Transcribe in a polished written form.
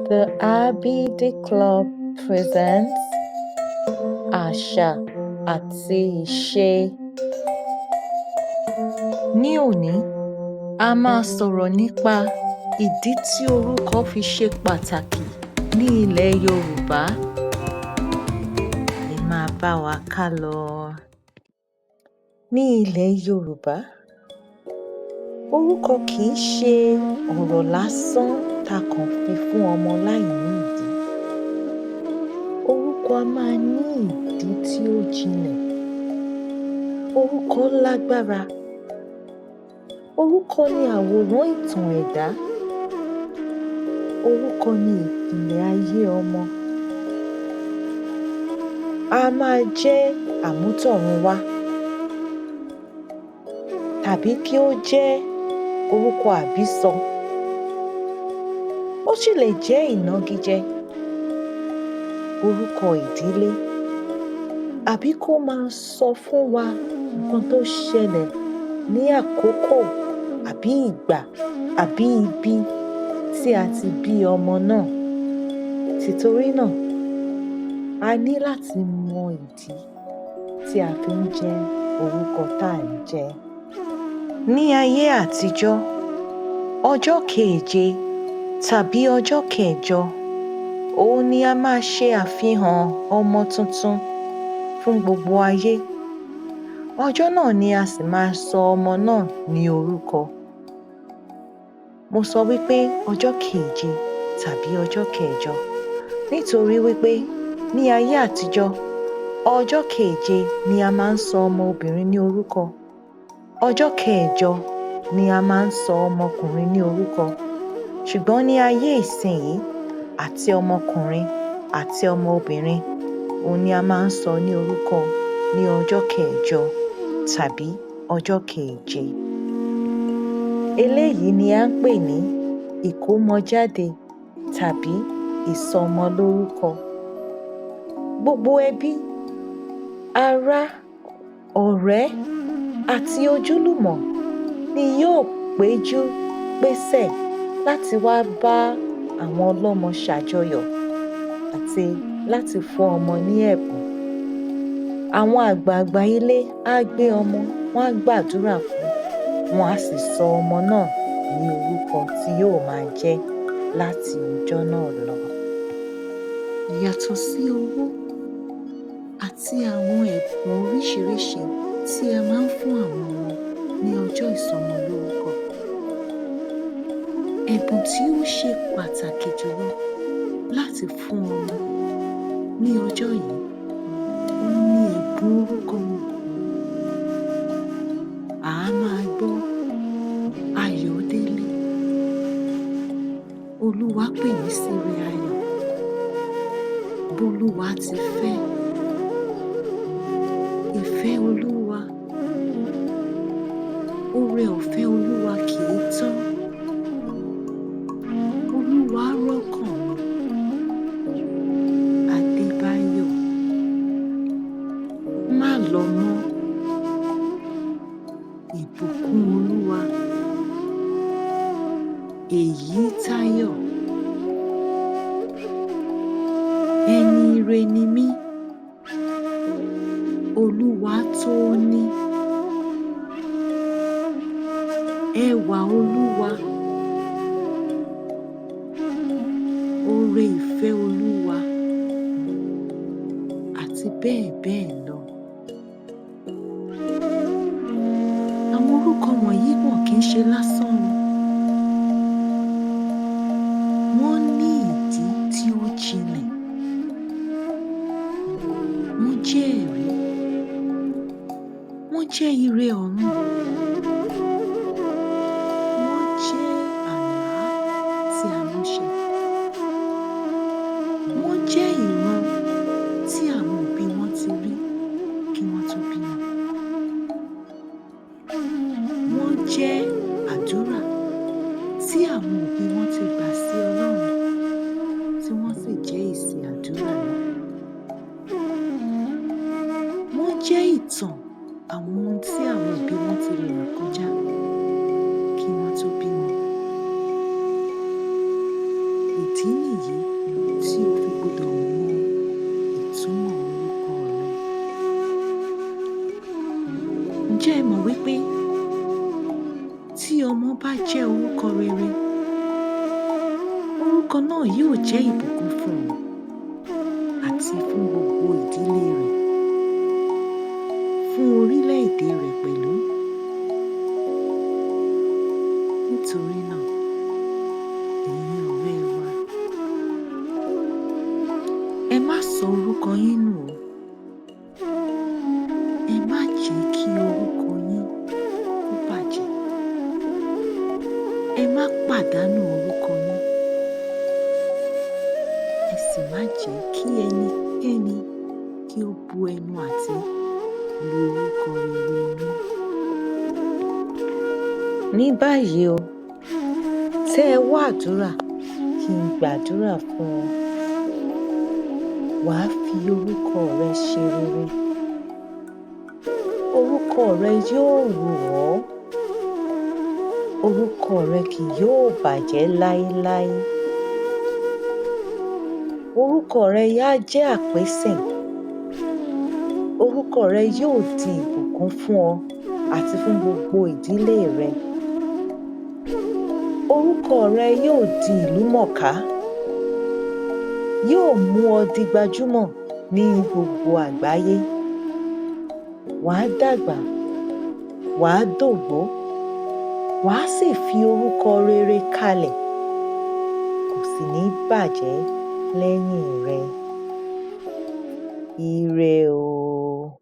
The Abidi Club presents Àṣà àti Ìṣe. Ní òní, a máa sọ̀rọ̀ nípa ìdí tí orúkọ fi ṣe pàtàkì ní ilẹ̀ Yorùbá. Ẹ máa bá wa kálọ. Ní ilẹ̀ Yorùbá, orúkọ kì í ṣe ọ̀rọ̀ lásán tá a kàn fi fún ọmọ láì ní ìdí. Orúkọ a máa ní ìdí tí ó jinlẹ̀. Orúkọ lágbára. Orúkọ ni àwòrán ìtàn ẹ̀dá. Orúkọ ni ìpìlẹ̀ ayé ọmọ. A máa jẹ́ àmútọ̀runwá tàbí kí ó jẹ́ orúkọ àbísọ. Ó sì lè jẹ́ ìnagijẹ, orúkọ ìdílé, àbí kó máa sọ fún wa nǹkan tó ṣẹlẹ̀ ní àkókò àbí ìgbà àbí ibi tí a ti bí ọmọ náà. Tìtorí náà, a ní láti mọ ìdí tí a fi ń jẹ́ orúkọ tá à ń jẹ́. Ní ayé àtijọ́, ọjọ́ keje tàbí ọjọ́ kẹjọ òun ni a máa ṣe àfihàn ọmọ tuntun fún gbogbo ayé. Ọjọ́ náà ni a sì máa sọ ọmọ náà ní orúkọ. Mo sọ wípé ọjọ́ keje tàbí ọjọ́ kẹjọ nítorí wípé ní ayé àtijọ́, ọjọ́ keje ni a máa ń sọ ọmọ obìnrin ní orúkọ. Ọjọ́ kẹjọ ni a máa ń sọ ọmọkùnrin ní orúkọ. Ṣùgbọ́n ní ayé ìsinyìí, àti ọmọkùnrin àti ọmọbìnrin òun ni a máa ń sọ ní orúkọ ní ọjọ́ kẹjọ tàbí ọjọ́ keje. Eléyìí ni à ń pè ní ìkómọjáde tàbí ìsọmọlórúkọ. Gbogbo ẹbí, ará, ọ̀rẹ́ àti ojúlùmọ̀ ni yóò péjú pésẹ̀ láti wá bá àwọn ọlọ́mọ ṣàjọyọ̀ àti láti fún ọmọ ní ẹ̀bùn. Àwọn àgbààgbà ilé á gbé ọmọ, wọ́n á gbàdúrà fún un, wọ́n á sì sọ ọmọ náà ní orúkọ tí yóò máa jẹ́ láti ọjọ́ náà lọ. Yàtọ̀ sí owó àti àwọn ẹ̀bùn oríṣiríṣi tí a máa ń fún àwọn ọmọ ní ọjọ́ ìsọmọlórúkọ, ẹ̀bùn tí ó ṣe pàtàkì jùlọ láti fún ọmọ ní ọjọ́ yìí òun ni ẹ̀bùn orúkọ. À á máa gbọ́ Ayọ̀délé, Olúwapèmísíre ayọ̀, Bólúwa ti fẹ́, ìfẹ́ Olúwa, oore ọ̀fẹ́ Olúwa kì í tán, Olúwa rọ́kàn mi, Adébáyọ̀, Málọmọ́, Ìbùkún Olúwa, Èyítáyọ̀, Ẹni ire ni mí, Olúwatóní, Ẹwà Olúwa, Oore ìfẹ́ Olúwa, àti bẹ́ẹ̀ bẹ́ẹ̀ lọ. Àwọn orúkọ wọ̀nyí wọn kì í ṣe lásán o. Wọ́n ní ìdí tí ó jinlẹ̀. Wọ́n jẹ́ ẹ̀rí. Wọ́n jẹ́ ire ọ̀run. Wọ́n jẹ́ àlá tí a mú ṣẹ. Wọ́n jẹ́ ìran tí àwọn òbí wọn ti rí kí wọ́n tó bí wọn. Wọ́n jẹ́ àdúrà tí àwọn òbí wọn ti gbà sí Ọlọ́run tí wọ́n sì jẹ́ èsì àdúrà náà. Wọ́n jẹ́ ìtàn àwọn ohun tí àwọn òbí wọn ti là kọjá kí wọ́n tó bí wọn. Ìdí nìyí tí o fi gbọdọ̀ mọ ìtumọ̀ orúkọ rẹ. Ǹjẹ́ ẹ mọ̀ wípé tí ọmọ bá jẹ́ orúkọ rere, orúkọ náà yóò jẹ́ ìbùkún fún un àti fún gbogbo ìdílé rẹ̀, fún orílẹ̀-èdè rẹ̀ pẹ̀lú. Nítorí náà, ẹ̀yin ọ̀rẹ́ wa, ẹ má sọ orúkọ yín nù o. Ẹ má jẹ́ kí orúkọ yín kó bàjẹ́. Ẹ má pàdánù orúkọ yín. Ẹ sì má jẹ́ kí ẹnikẹ́ni kí ó bu ẹnu àtẹ́ lu orúkọ rere yín. Ní báyìí o, tẹ́ ẹ wá àdúrà kí n gbàdúrà fún ọ. Wàá fi orúkọ rẹ ṣe rere. Orúkọ rẹ yóò rù ọ́. Orúkọ rẹ kì yóò bàjẹ́ láéláé. Orúkọ rẹ á jẹ́ àpésìn. Orúkọ rẹ yóò di ìbùkún fún ọ àti fún gbogbo ìdílé rẹ. Orúkọ rẹ yóò di ìlúmọ̀ọ́ká. Yóò mú ọ di gbajúmọ̀ ní gbogbo àgbáyé. Wàá dàgbà, wàá dògbó, wàá sì fi orúkọ rere kalẹ̀. Kò sì ní bàjẹ́ lẹ́yìn rẹ. Ire o.